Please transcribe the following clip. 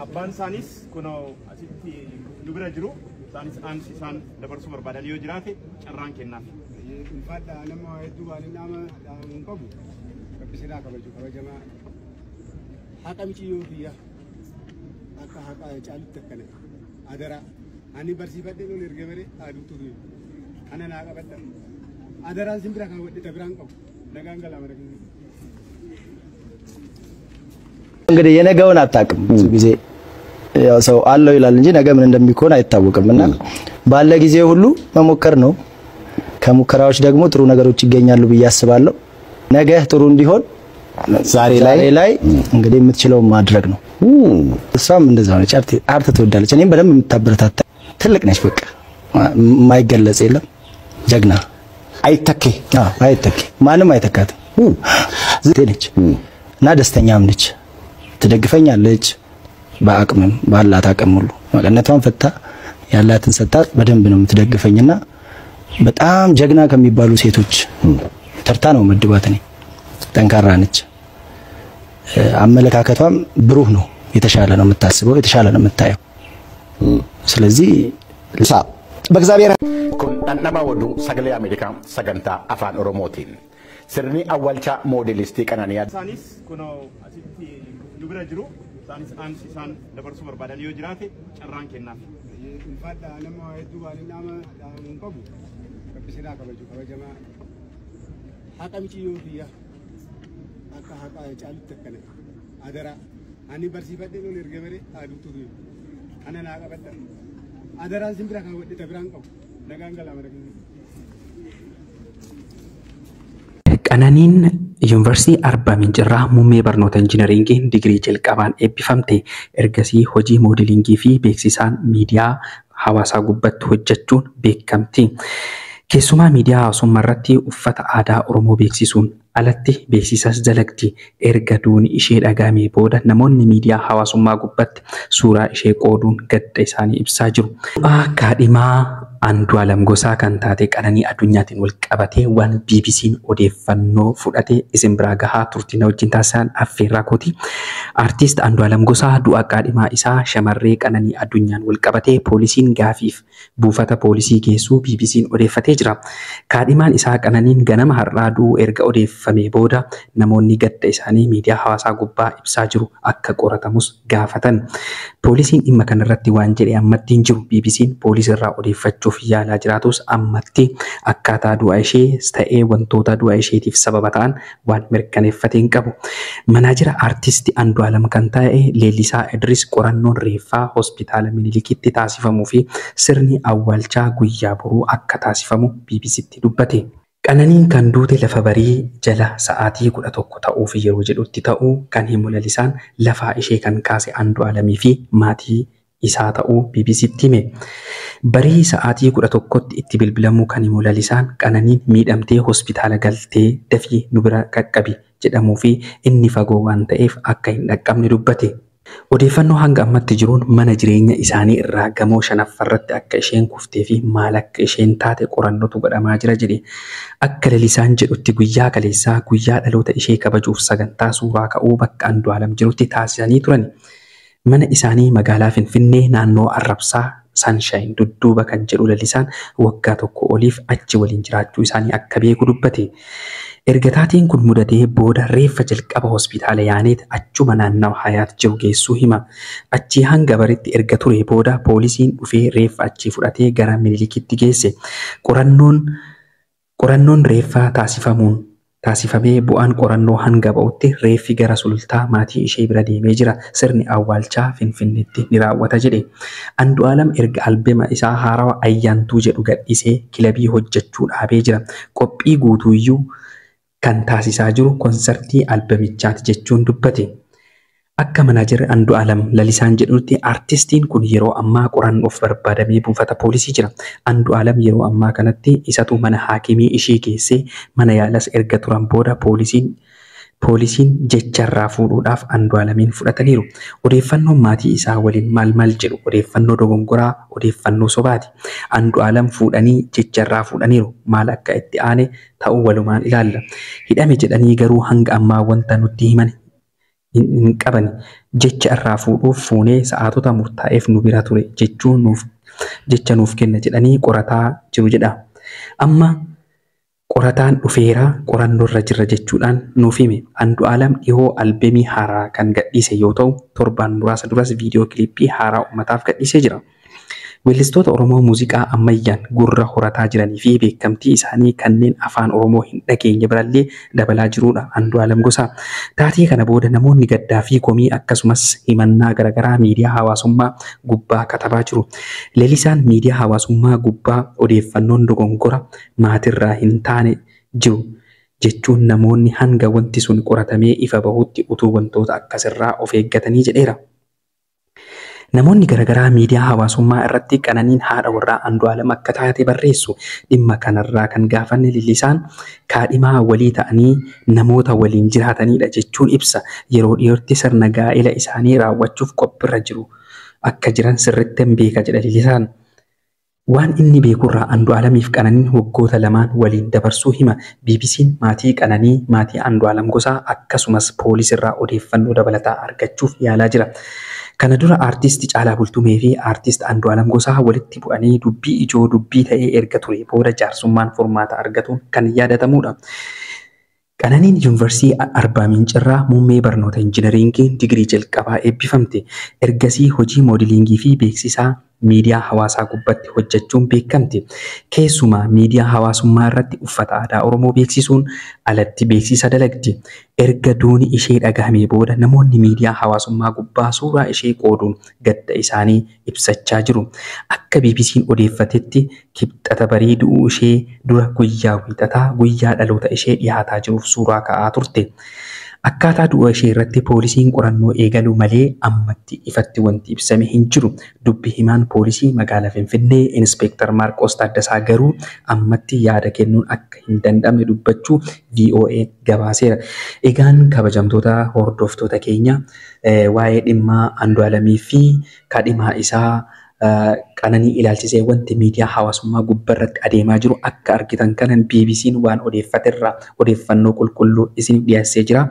Abbaan isaanis kunoo asitti nu bira jiru. Isaanis dhaamsi isaan dabarsuu barbaadan yoo jiraate carraan kennaaf. Ulfaadha nama hedduu waan nama hin qabu. Rabbi silaa kabaju kabajamaa. Haqa miciyyoo kiyya akka haqa caalutti akkana. Adaraa ani barsiifadhee loon erga bare aduutu kana naa qabadha. Adaraan sin bira kaawwadhe ta biraan qabu. Nagaan galaa mana keessa. እንግዲህ የነገውን አታውቅም። ብዙ ጊዜ ያው ሰው አለው ይላል እንጂ ነገ ምን እንደሚሆን አይታወቅም። እና ባለ ጊዜ ሁሉ መሞከር ነው። ከሙከራዎች ደግሞ ጥሩ ነገሮች ይገኛሉ ብዬ አስባለሁ። ነገ ጥሩ እንዲሆን ዛሬ ላይ እንግዲህ የምትችለውን ማድረግ ነው። እሷም እንደዛ ነች። Art ትወዳለች። እኔም በደንብ የምታበረታታ ትልቅ ነች። በቃ የማይገለጽ የለም። ጀግና አይተኬ። አዎ አይተኬ፣ ማንም አይተካትም። ነች እና ደስተኛም ነች። ትደግፈኛለች በአቅምም ባላት አቅም ሁሉ መቀነቷን ፈታ ያላትን ሰጣ በደንብ ነው የምትደግፈኝና በጣም ጀግና ከሚባሉ ሴቶች ተርታ ነው መድባት። እኔ ጠንካራ ነች። አመለካከቷም ብሩህ ነው። የተሻለ ነው የምታስበው፣ የተሻለ ነው የምታየው። ስለዚህ በእግዚአብሔር Kun dhandhama oduu Sagalee Ameerikaa sagantaa Afaan Oromootiin. Sirni awwaalcha moodelistii Qananii Isaanis kunoo asitti nu bira jiru. Isaanis dhaamsi isaan dabarsuu barbaadan yoo jiraate carraan kennaaf. Ulfaadha nama hedduu waan nama hin qabu. Rabbi silaa kabaju kabajamaa. Haqa miciyyoo kiyya akka haqa caalutti akkana. Adaraa ani barsiifadhee loon erga bare aduutu kana naa qabadha. Adaraan sin bira kaawwadhe ta biraan qabu. Nagaan galaa mana keessa. Qananiin Yuunivarsiitii Arbaa Mincirraa muummee barnoota injiinaringiin digirii jalqabaan eebbifamte. Ergasii hojii moodelingii fi beeksisaan miidiyaa hawaasaa gubbatti hojjechuun beekamti. Keessumaa miidiyaa hawaasummaa irratti uffata aadaa Oromoo beeksisuun alatti beeksisas dalagdi. Erga duuni ishee dhagahame booda namoonni miidiyaa hawaasummaa gubbatti suuraa ishee qooduun gadda isaanii ibsaa jiru. Kaadhimaa Andu'aalem Gosaa kan taate Qananii Addunyaatiin wal qabatee waan BBC'n odeeffannoo fudhate isin biraa gahaa turtii na wajjin taasisan affeerraa kooti. Artiist Andu'aalem Gosaa du'a kaadhimaa isaa shamarree Qananii Addunyaan wal qabatee poolisiin gaafiif buufata poolisii geessuu BBC'n odeeffatee jira. Kaadhimaan isaa Qananiin ganama har'aa du'uu erga odeeffamee booda namoonni gadda isaanii miidiyaa hawaasaa gubbaa ibsaa jiru, akka qoratamus gaafatan. Poolisiin dhimma kanarratti waan jedhe ammatti hin jiru. BBC'n poolisirraa odeeffachuuf yaalaa jiraatus ammatti akkaataa du'a ishee ta'ee wantoota du'a isheetiif sababa ta'an waan mirkaneeffate hin qabu. Manaajira artisti Andu'aalem kan ta'e Leellisaa Idris qorannoon reeffaa hospitaala Minilikitti taasifamuu fi sirni awwaalchaa guyyaa boruu akka taasifamu BBCtti dubbate. Qananiin kan duute lafa barii jala sa'aatii 11 ta'uuf yeroo jedhutti ta'uu kan himu Lalisaan, lafaa ishee kan kaase Andu'aalemii fi maatii isaa ta'uu BBCtti hime. Barii sa'aatii 11tti itti bilbilamuu kan himu Lalisaan, Qananiin miidhamtee hospitaala galtee dafii nu bira qaqqabi jedhamuu fi inni fagoo waan ta'eef akka hin dhaqqabne dubbate. Odeeffannoo hanga ammatti jiruun mana jireenya isaanii irraa gamoo shanaffaarratti akka isheen kuftee fi maal akka isheen taate qorannootu godhamaa jira jedhe. Akka Lalisaan jedhutti guyyaa kaleessaa guyyaa dhaloota ishee kabajuuf sagantaa suuraa ka'uu bakka Andu'aalem jirutti taasisanii turan. Mana isaanii magaalaa Finfinnee naannoo Arrabsaa Sanshayin dudduuba kan jedhu Lalisaan, waggaa tokko oliif achi waliin jiraachuu isaanii akka beeku dubbate. Erga taateen kun mudatee booda reeffa jalqaba hospitaala Yaaneet achuma naannawa Hayaat jiru geessuu hima. Achii hanga baritti erga ture booda poolisiin dhufee reeffa achii fudhatee gara Minilikitti geesse. Qorannoon reeffaa taasifamuun taasifamee bu'aan qorannoo hanga ba'utti reeffi gara Sulultaa maatii ishee bira deemee jira. Sirni awwaalchaa Finfinneetti ni raawwata jedhe. Andu'aalem erga albema isaa haarawa Ayyaantuu jedhu gadhiisee kilabii hojjechuu dhaabee jira. Qophii guutuuyyuu kan taasisaa jiru konsartii albamichaati jechuun dubbate. Akka manaajarri Andu'aalem Lalisaan jedhutti artistiin kun yeroo ammaa qorannoof barbaadamee buufata poolisii jira. Andu'aalem yeroo ammaa kanatti isatu mana haakimii ishee geessee mana yaalas erga turan booda poolisiin jecharraa fuudhuudhaaf Andu'aalemiin fudhataniiru. Odeeffannoon maatii isaa waliin maal maal jedhu odeeffannoo dogongoraa, odeeffannoo sobaati. Andu'aalem fuudhanii jecharraa fuudhaniiru. Maal akka itti aane ta'uu walumaan ilaalla. Hidhame jedhanii garuu hanga ammaa wanta nutti himan hin qaban jecha irraa fuudhuuf fuunee sa'aatota murtaa'eef nu bira ture jechuun nuuf jecha nuuf kenna jedhanii qorataa jiru jedha. Amma qorataan dhufeera qorannoorra jirra jechuudhaan nuuf hime. Andu'aalam dhihoo albeemii haaraa kan gadhiise yoo ta'u torbaan muraasa duras viidiyoo kilippii haaraa uummataaf gadhiisee jira. Weellistoota Oromoo muuziqaa ammayyaan gurra horataa jiranii fi beekamtii isaanii kanneen afaan Oromoo hin dhageenye birallee dabalaa jirudha Andu'aalam Gosaa. Taatee kana booda namoonni gaddaa fi komii akkasumas himannaa garaagaraa miidiyaa hawaasummaa gubbaa katabaa jiru. Leelisaan miidiyaa hawaasummaa gubbaa odeeffannoon dogongora maatirraa hin taane jiru jechuun namoonni hanga wanti sun qoratamee ifa bahutti utuu wantoota akkasirraa of eeggatanii jedheera. Namoonni garaagaraa miidiyaa hawaasummaa irratti Qananiin haadha warraa Andu'aalam akka taate barreessu. Dhimma kanarraa kan gaafanne Lillisaan kaadhimaa walii ta'anii namoota waliin jiraatanidha jechuun ibsa. Yeroo dhiyootti sirna gaa'ela isaanii raawwachuuf qophiirra jiru akka jiran sirriitti hin beeka jedha Lillisaan. Waan inni beekurraa Andu'aalamiif Qananiin waggoota lamaan waliin dabarsuu hima. BBC'n maatii Qananii, maatii Andu'aalam Gosaa akkasumas poolisirraa odeeffannoo dabalataa argachuuf yaalaa jira. Kana dura aartisti Caalaa Bultumee fi aartist Andu'aalam Gosaa walitti bu'anii dubbii ijoo dubbii ta'ee erga ture booda jaarsummaan furmaata argatuun kan yaadatamudha. Qananiin Yuunivarsiitii Arbaa Mincirraa muummee barnoota injinariingii digirii jalqabaa eebbifamte. Ergasii hojii moodeliingii fi beeksisaa miidiyaa hawaasaa gubbatti hojjechuun beekamte. Keessumaa miidiyaa hawaasummaa irratti uffata aadaa Oromoo beeksisuun alatti beeksisa dalagdi. Erga duuni ishee dhagahame booda namoonni miidiyaa hawaasummaa gubbaa suuraa ishee qooduun gadda isaanii ibsachaa jiru. Akka BBC'n odeeffatetti kibxata barii du'uu ishee dura guyyaa wiixataa guyyaa dhaloota ishee dhiyaataa jiruuf suuraa ka'aa turte. Akkaataa du'a ishee irratti poolisiin qorannoo eegaluu malee ammatti ifatti wanti ibsame hin jiru. Dubbi himaan poolisii magaalaa Finfinnee Inspeektar Maarqos Taaddasaa garuu ammatti yaada kennuun akka hin danda'amne dubbachuu VOA gabaaseera. Egaan kabajamtoota hordoftoota keenya waa'ee dhimma Andu'aalamii fi kaadhimaa isaa Qananii ilaalchisee wanti miidiyaa hawaasummaa gubbaarratti adeemaa jiru akka argitan kanan BBC'n waan odeeffaterraa odeeffannoo qulqulluu isiniif dhiyeessee jira.